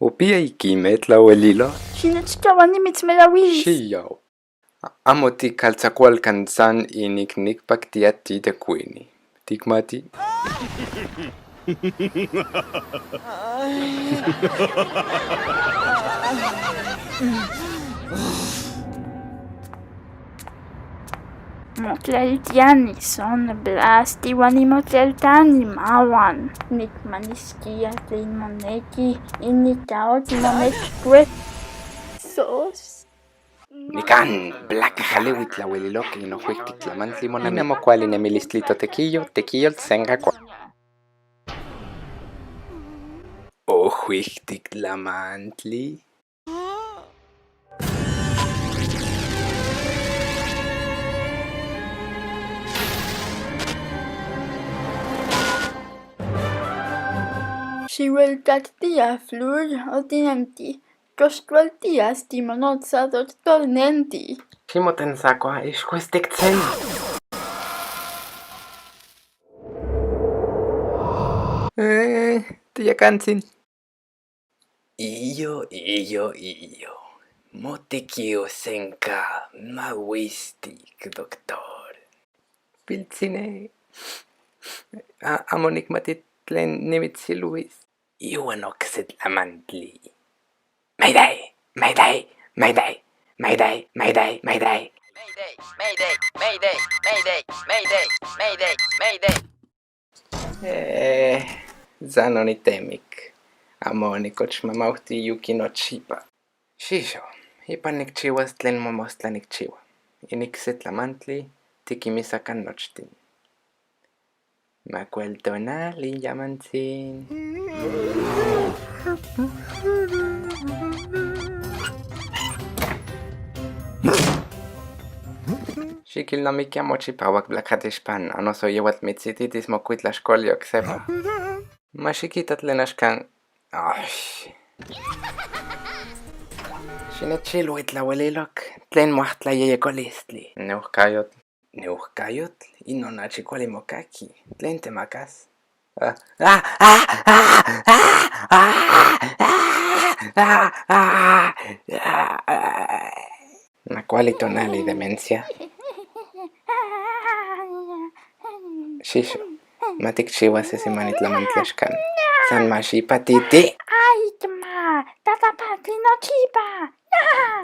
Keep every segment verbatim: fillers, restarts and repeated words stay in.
Opia ikime tlawelilo. Xinechka wan nimitsmelauilis. Xiao. Amo ti kaltsakual kan san inik nikpaktia ti tekuini. Tikmati. Moklel tiani son blasti wan imoklel tani mawan. Nikmaniskia tlen moneki inikaot monek kue. Sos. Nikan, blak. Kalewi tlawelilok, ino huiktik tlamantli mona. Ina mokuali nemilistli to tekio, tekio tsenga kua. O huiktik tlamantli. Xiwelkak tia flur otinanti. Koskual tia stimonotsa doctor nenti. Ximotensakua ixkuestik tsen. Eh, tia kantsin. Iyo, iyo, iyo. Motekio senka mawistik, doctor. Piltsine. A, amo nikmati tlen nimitsiluis. Iwan okse tlamantli. Mayday! Mayday! Mayday! Eh, zano ni temik. Amo nikoch mamauti yuki no chipa. Shisho, ipan nikchiwas tlen momostla nikchiwa. Inikse tlamantli, tikimisakan nochtin. Makuel tonali yamantsin. Xikilnamikia mochi pawak blakatixpan, anoso yewal mitsititis mokuitla xkual yoksepa. Ma xikita tlen axkan. Ay. Xinechilui tlawelilok, tlen moahtla yeyekolistli. Neuhkayot. Neuhkayotl, inon achikuali mokaki, tlen temakas. Ah, ah, ah. Nakuali tonali demencia. Shisho, matikchiwa sesimanitla mantlexkan. San maxipa titi. Ay, tma, tata patli no chipa.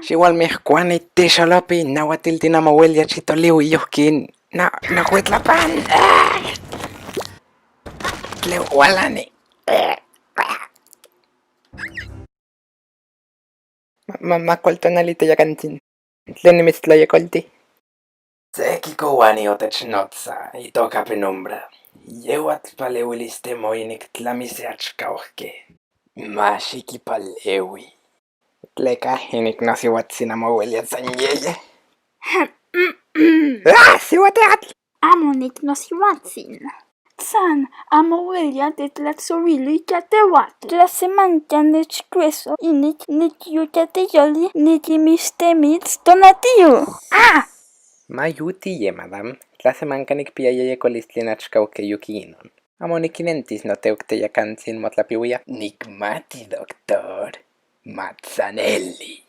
Xiwal mixkuani ti xolopi, nawatilti namowelia chitoliwi yuhkin. Na, na huetlapan. Tleualani. Ma, ma, makual tonali teyakantin. Tlen nimitstlayekolti. Seki kowani otechnotsa, itoka penumbra. Yewatl palewiliste moinik tlamise achkauhke. Ma xikipalewi. Tleka inik no siwatsina mowelia san yeye. Ah, siwateatl. Amonik no siwatsin. San, amowelia tetlatsowilu ika tewatl. Tlasemanka nechkueso inik nikyuka teyoli nikimistemits tonatiu. Ah! Ma yuti ye, madam. Tlasemanka nikpia yeyekolistli nachkauke yuki inon. Amo nikinentis noteuk teyakantin motlapiwia. Nikmati, doktor. Matsaneli.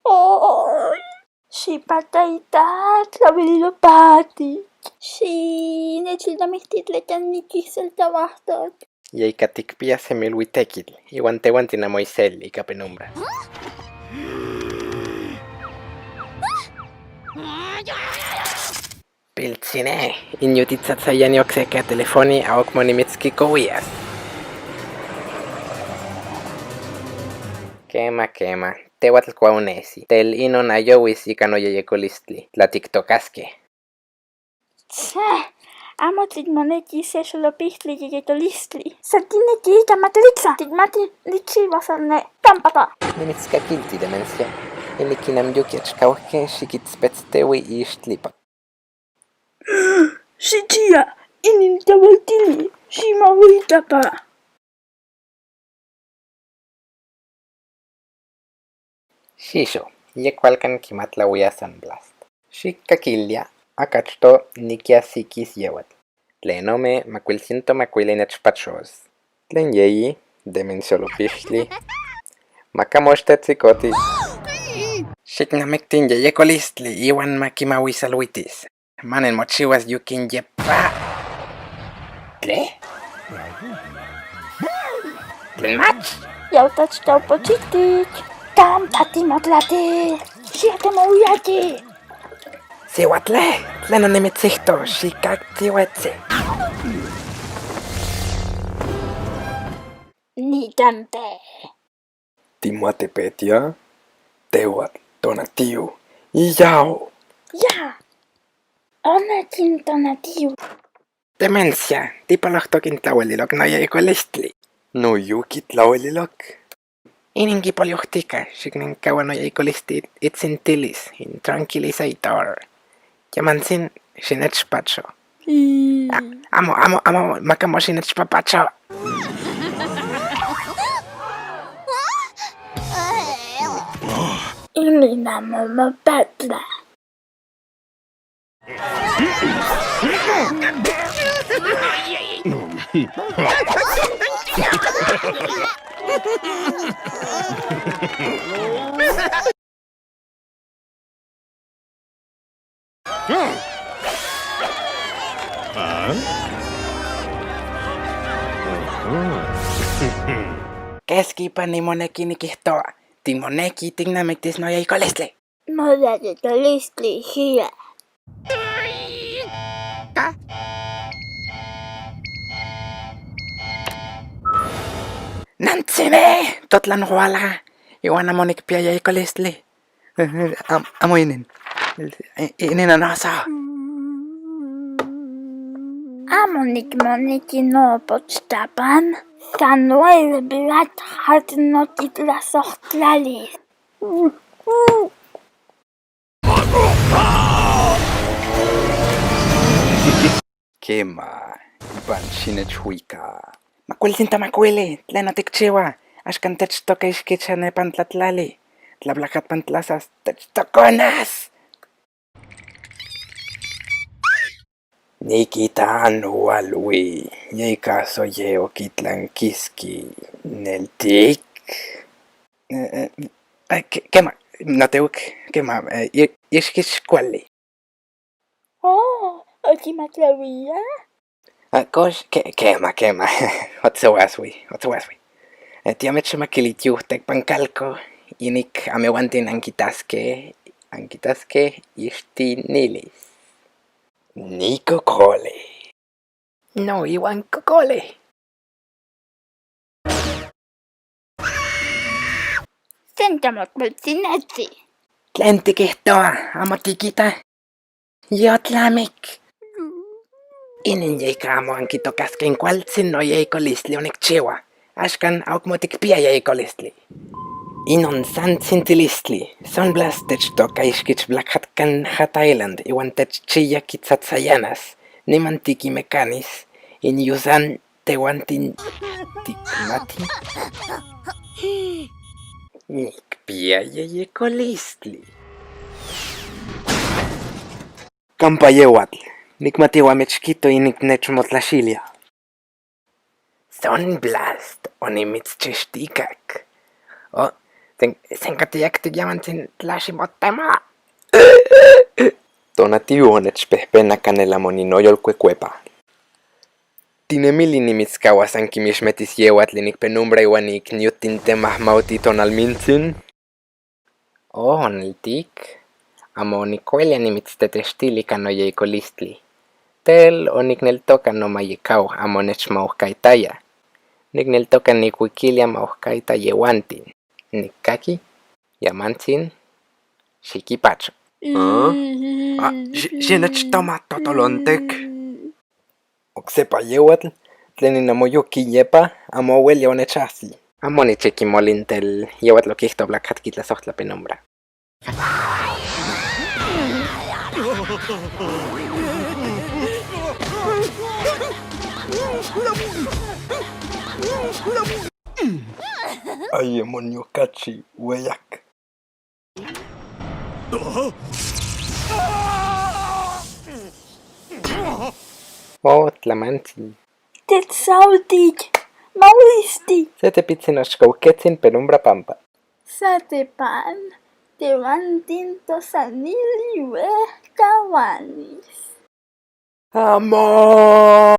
Oy, xipataita tlawelilo pati. Xi, nechilnamihti tlekan nikisel tawahtok. Yei katikpia semilwitekil, iwan tewan tinamoisel ika penumbra. Piltsine, inyutitsatsa yani okseki a telefoni aok monimitski kowias. Kema, kema, tewatl kua unesi, tel inon ayowis ika no yeyekolistli, tlatiktokaske. Tsé, amo titmoneki se xolopihtli yeyekolistli. Sakineki ika matliksa, tikmati nichiwa sane, tampata. Nimitskakilti demencia, inikinam yuki achkauhke xikitspetstewi ixtlipa. Xichia, inin tewaltili, ximawiltapa. Xixo, yekualkan kimatlawia Sunblast. Xikakilia, Akatsto nikia sikis yewat. Tleno me makuil sinto makuil inech pachos. Tlen yei, demensiolo pistli. Makamoshte tsikoti. Shiknamiktin ye yekolistli iwan makimawisaluitis. Manen mochiwas yukin yepa. Tle? Tlen mach? Yautach tau pochitik. Tam tati motlati. Siete mouyaki. Siwatle, tleno nimitsisto, shikak tiwetse. Ni tante. Timate petia, tewat, tonatiu, iyao. Ya. Onetin tonatiu. Demensia, tipoloktokin tlawelilok no yeikolistli. No yuki tlawelilok. Ininki polioktika, shikninkawa no yeikolistli, itsin tilis, in tranquilizator. Yamansin, shinech pacho. Amo, amo, amo, makamo shinech papacho. Ini namo mapatla. Keski pa ni moneki ni kihtoa, ti moneki ting na mektis no yeikolistli. Mola de tolistli hia. Nantsine, totlan huala, iwana monik pia yeikolistli. Am-, amo inin. Inin anoso. Amo nik moniki no pochtapan. Sanuel bilat hat no titla sohtlalis. Kema, iban shine chuika. Makuil sinta makuili, tleno tikchiwa. Ashkan tech toka ishkicha ne pantlatlali. Tla blakat pantlasas, tech tokonas. Nikitan ualui, yei kaso ye okitlan kiski, nel tik. Eh, eh, eh, ke-, kema, nateuk, kema, eh, ye-, yeshkich kuali. Oh, oki matlawia? Ah, kosh, ke-, kema, kema. Otso waswi, otso waswi. Eh, tia meche makili tiu tek pankalko, inik amewantin ankitaske, ankitaske, ishti nilis. Ni kokole. No, iwan kokole. Sentamo tsinetsi. Tlen tikihtoa, amo tikita. Yotlamik. Inin yei ka amo ankitokasken kualtsin no yeikolistli onikchiwa. Ashkan aukmotik pia yeikolistli. Inon san tsintilistli. Son blas tech toka ishkich blakat kan hat island. Iwan tech chia kitsatsayanas. Niman tiki mekanis. In yusan tewantin tikmati. Nik pia yeikolistli. Kampa yewatl. Nik mati wa mechkito inik nech motlashilia. Sound blast, oni mitschestikak. O, sen-, senkatiak tigiaman sin tlashi motema. Tonatiuh onech pehpena kanela moni noyol kuekuepa. Tinemili ni mitskawasan kimishmetis yewatl inik penumbra iwan ik niutin temahmauti tonalmintsin. Oh, oniltik, amo onikuelia nimitstetechtili kan no yeikolistli. Tel onikneltoka no mayekau amo nechmauhkaitaya. Nikneltoka nikuikilia mauhkaita yewantin. Nikaki, yamantsin, shikipacho. Ah, shi-, shinech toma totolontek. Oksepa yewatl, tlen nin amo yuki yepa, amo welia onechasi. Amo nicheki molin tel yewatl okihto blakat kitlasohtla penumbra. Aye monio kachi weyak. Oh, tlamanti. Te saudit, Mauristi. Se te pitsin oshka uketin penumbra pampa. Sa te pan, te wantin to sanili we kawanis. Amor.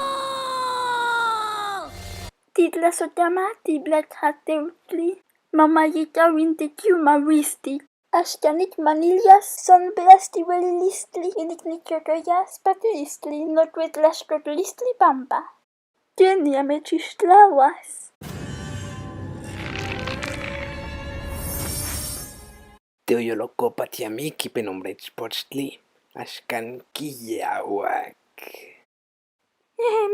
Titla sotama, tibla tate utli. Mama yita winte kiu Mauristi. Ashkanik manilias son blasti weli listli, inik nikiotoyas pat listli, not wet lashkot listli pampa. Kenia me tistlawas. Teo yo loko patiami ki penumbra ichpochtli, ashkan ki yawak.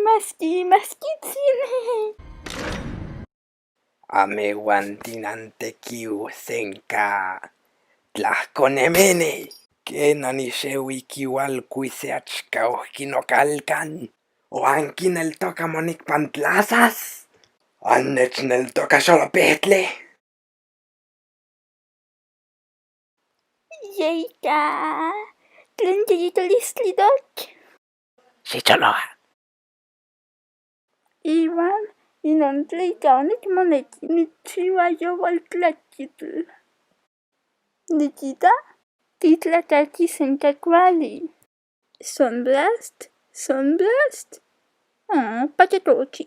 Maski, maski tsine. Ame wantinante kiu senka. Tlahkonemene. Ke nani shewi kiwal kuise achkau kino kalkan. O anki nel toka monik pantlasas. Anech nel toka sholo petle. Yeita. Tlen yeyito listli dok. Shicholoa. Iwan, inon tlei kaunik monek, nichiwa yo wal tlakitl. Nikita, titla taki senka kwali. Sunblast, sunblast. Oh, paketochi.